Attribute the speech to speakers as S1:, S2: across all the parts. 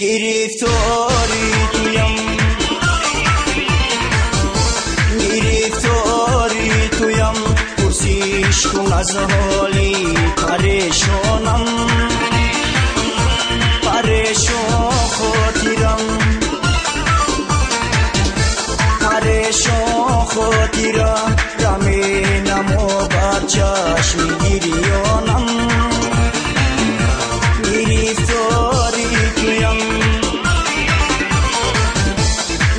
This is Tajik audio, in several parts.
S1: Гирифтори туям, гирифтори туям, пурсиш кун аз ҳоли парешонам, парешон хотирам, парешон хотирам, раменамо бар чашми гирёнам. Гирифтори туям,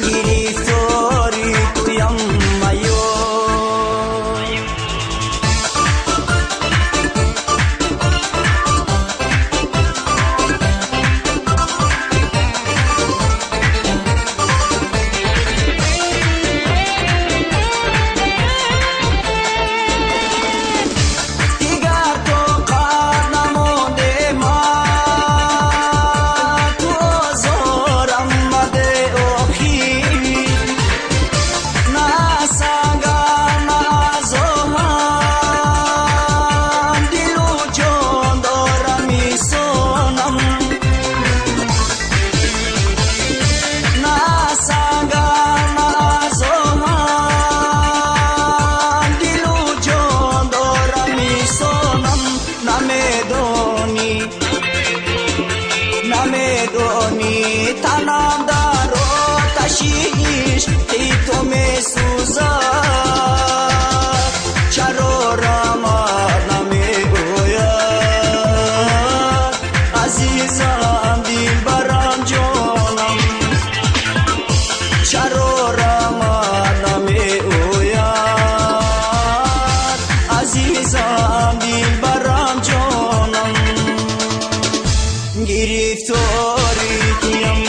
S1: гирифтори туям, айё. Дигар тоқат намонде ман, ту озорам маде охир, на сангар, на аз оҳан, дилу ҷон дорам мисонам, на сангар, на аз оҳан, дилу ҷон дорам мисонам. Намедонӣ, намедонӣ, танам дар оташи ишқи ту месӯзад, чаро рамад намеояд, азизам, дилбарам, ҷонам, чаро рамад намеояд, азизам, дилбарам, ҷонам. Гирифтори туям,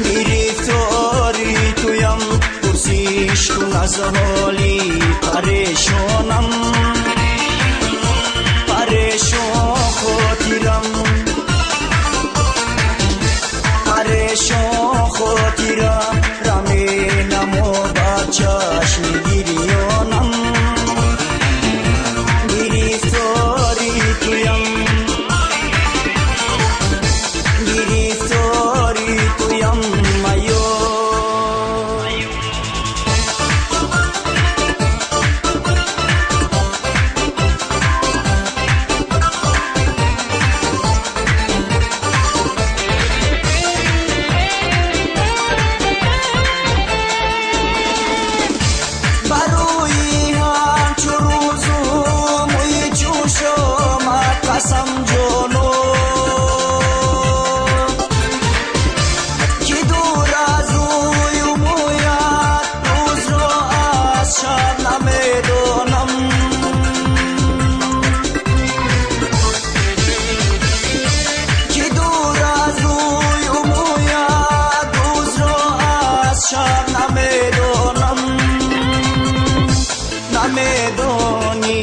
S1: гирифтори туям, пурсиш кун аз ҳоли парешонам, парешон хотирам, парешон хотирам, раменамо бар чашми гирёнам. Гирифтори туям, гирифтори туям, айё. Барои ҳамчу рӯзу мӯи чун шомат қасам ҷоно, ки дур аз рӯю мӯят рӯзро аз шаб намедонам, ки дур аз рӯю мӯят рӯзро аз шаб намедонам. Намедонӣ,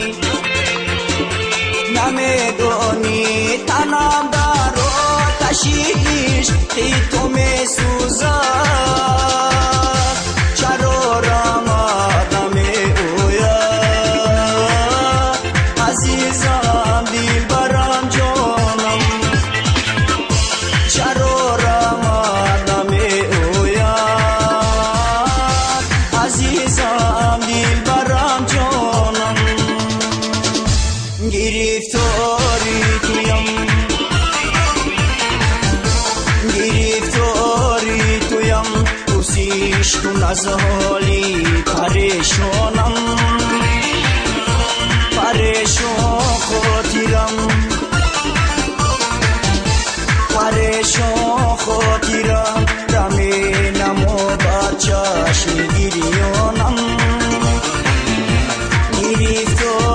S1: намедонӣ, танам дар оташи ишқи ту месӯзад, чаро рамад намеояд, азизам, дилбарам, ҷонам, чаро рамад намеояд, азизам, дилбарам, ҷонам. Гирифтори туям, гирифтори туям, пурсиш кун аз ҳоли парешонам, парешон хотирам, парешон хотирам, раменамо бар чашми гирёнам. Гирифтори